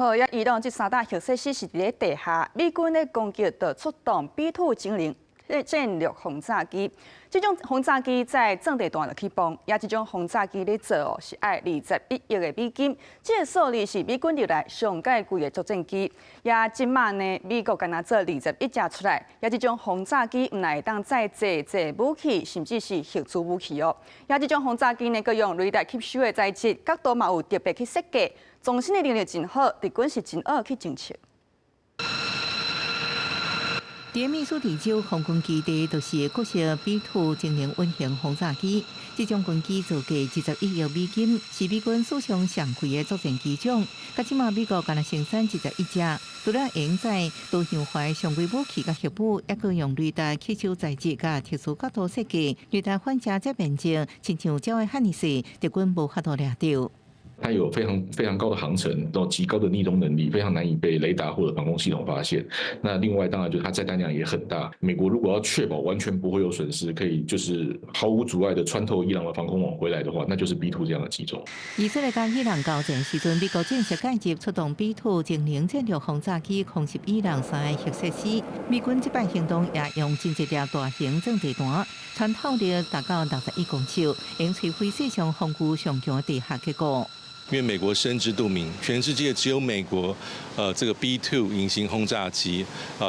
好，也伊朗這三大核設施是佇咧地下，美軍的攻擊就出動 B-2 精靈戰略轟炸機，這種轟炸機載鑽地彈就去崩，也這種轟炸機咧做哦是愛21億的美金，這個數字是美軍歷來上蓋貴的作戰機。也這馬呢，美國干焦做21隻出來，也這種轟炸機毋但會當載濟濟武器，甚至是核子武器哦。也這種轟炸機呢，閣用雷達吸收的材質，角度嘛有特別去設計，藏身的能力真好，敵軍是真惡去偵測。佇密蘇里州空軍基地，就是各式 B-2 精靈隱形轟炸機。這種軍機造價21億美金，是美軍史上上貴的作戰機種。佮這馬美國干焦生產21隻，除了用載多樣化的常規武器佮核武，猶閣用雷達吸收材質佮特殊角度設計，雷達反射這面積，親像鳥仔遐爾細，敵軍無法度掠著。它有非常非常高的航程，然後極高的匿蹤能力，非常難以被雷達或者防空系統發現。那另外當然就是它載彈量也很大。美國如果要確保完全不會有損失，可以就是毫無阻礙的穿透伊朗的防空網回來的話，那就是 B-2 這樣的機種。以色列佮伊朗交戰時陣，美國正式介入出動 B-2 精靈戰略轟炸機空襲伊朗三个核設施。美軍這擺行動也用真濟粒大型鑽地彈，穿透力達到61公尺，用摧毀世上防禦上強的地下結構。因為美國心知肚明，全世界只有美國，這個 B-2 隱形轟炸機，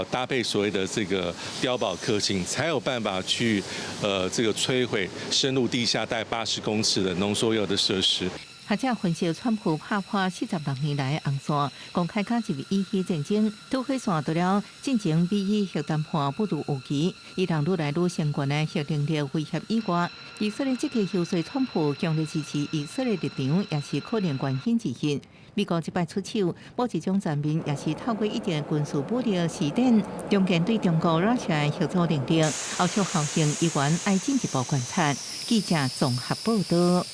搭配所謂的這個碉堡克星，才有辦法去，這個摧毀深入地下帶80公尺的濃縮鈾的設施。學者分析，川普拍破46年來的紅線，公開加入以希戰爭，導火線除了進前美伊核談判不如預期，伊朗愈來愈先進的核能力威脅以外，以色列積極遊說川普強力支持以色列立場，也是可能原因之一。美國這擺出手，某一種層面也是透過一定的軍事武力試點，重建對中國、russia 的合作能力，後續效應依然愛進一步觀察。記者綜合報道。